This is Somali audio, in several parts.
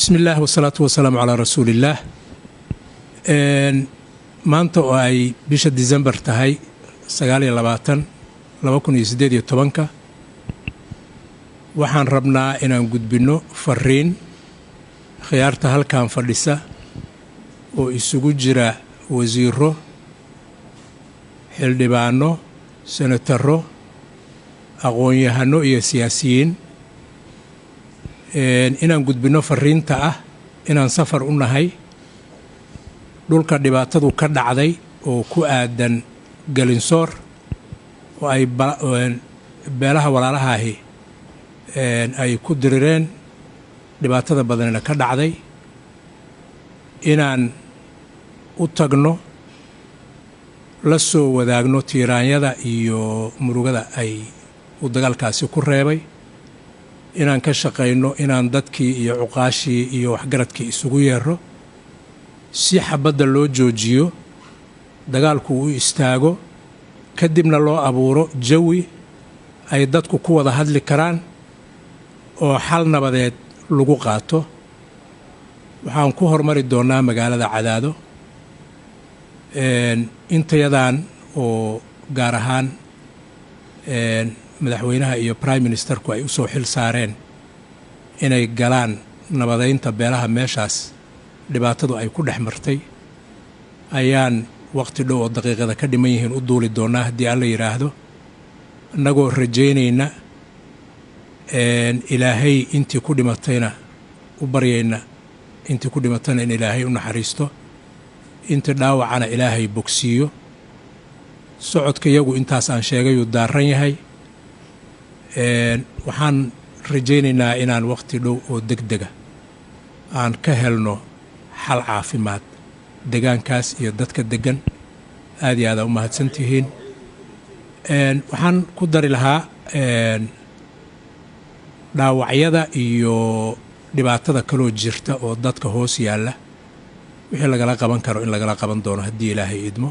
Bismi illaah wasalaatu wasalaamu calaa rasuuliillaah. Maanta oo ay bisha Disembar tahay 29, 2018-ka, waxaan rabnaa inaan gudbinno fariin khiyaarta halkan fadhisa oo isugu jira wasiiro, xildhibaano, senataro, aqoon-yahano iyo siyaasiyiin, inaan gudbinno fariinta ah inaan safar u nahay dhulka dhibaatadu ka dhacday oo ku aadan Galinsoor, oo ay beelaha walaalahaahi ay ku dirireen, dhibaatada badanina ka dhacday, inaan u tagno, la soo wadaagno tiiraanyada iyo murugada ay uu dagaalkaasi ku reebay, inaan ka shaqayno inaan dadkii iyo cuqaashii iyo waxgaradkii isugu yeero si xabadda loo joojiyo, dagaalku u istaago, kadibna loo abuuro jawi ay dadku ku wada hadli karaan oo xal nabadeed lagu qaato. Waxaan ku hormari doonnaa magaalada Cadaado intayadan oo gaar ahaan madaxweynaha iyo prime ministerku ay usoo xil saareen inay galaan nabadeynta beelaha meeshaas dhibaatadu ay ku dhex martay, ayaan waqti dhow oo daqiiqada ka dhiman yihiin u duuli doonnaa haddii Alla yidhaahdo, innagoo rajaynayna Ilaahay intii ku dhimatayna u baryayna, intii ku dhimatayna in Ilaahay u naxariisto, intii dhaawacana Ilaahay bogsiiyo. Socodka iyagu intaas aan sheegayuu daaran yahay. Waxaan rajaynaynaa inaan waqti dhow oo deg dega aan ka helno xal caafimaad degaankaas iyo dadka deggan. Aad iyo aadaa u mahadsantihiin. Waxaan ku dari lahaa dhaawacyada iyo dhibaatada kaloo jirta oo dadka hoos yaalla, wixii lagala qaban karo in lagala qaban doono haddii Ilaahay idmo.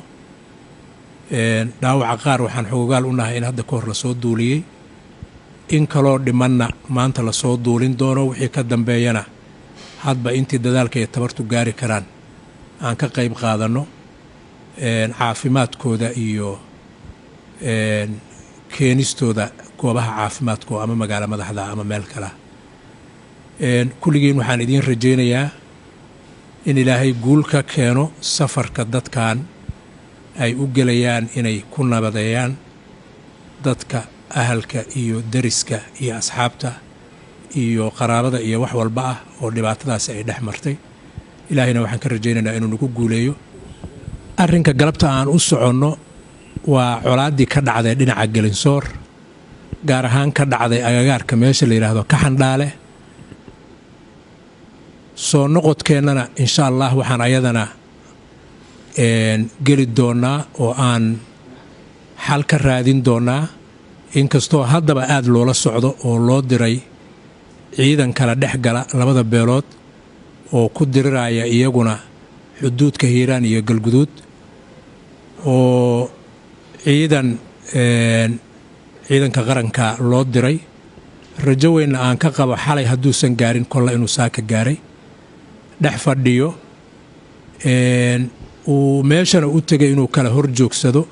Dhaawaca qaar waxaan xogogaal u nahay in hadda ka hor lasoo duuliyey, in kaloo dhimanna maanta lasoo duulin doono, wixii ka dambeeyana hadba intii dadaalka iyo tabartu gaari karaan aan ka qayb qaadanno caafimaadkooda iyo keenistooda goobaha caafimaadka oo ama magaalo madaxda ama meel kalea. Kulligiin waxaan idiin rajaynayaa in Ilaahay guul ka keeno safarka dadkan ay u gelayaan inay ku nabadeeyaan dadka ahalka iyo deriska iyo asxaabta iyo qaraabada iyo wax walba ah oo dhibaatadaasi ay dhex martay. Ilaahayna waxaan ka rajaynaynaa inuu nagu guuleeyo. Arrinka galabta aan u soconno waa colaaddii ka dhacday dhinaca Gelinsoor, gaar ahaan ka dhacday agagaarka meesha la yidhaahdo Kaxandhaale. Soo noqodkeennana insha Allah waxaan ayadana geli doonnaa oo aan xal ka raadin doonnaa, inkastoo haddaba aada loola socdo oo loo diray ciidan kala dhex gala labada beelood oo ku diriraya iyaguna xuduudka Hiiraan iyo Galguduud, oo ciidanka qaranka loo diray. Rajo weynna aan ka qabo xalay hadduusan gaarin kolla inuu saaka gaaray, dhex fadhiyo, uu meeshana u tegay inuu kala hor joogsado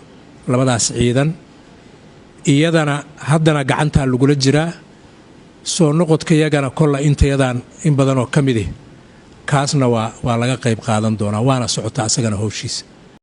labadaas ciidan. Iyadana haddana gacantaa lagula jiraa. Soo noqodka iyagana kolla intayadan in badanoo ka midi kaasna waa laga qayb qaadan doonaa, waana socotaa asagana howshiisa.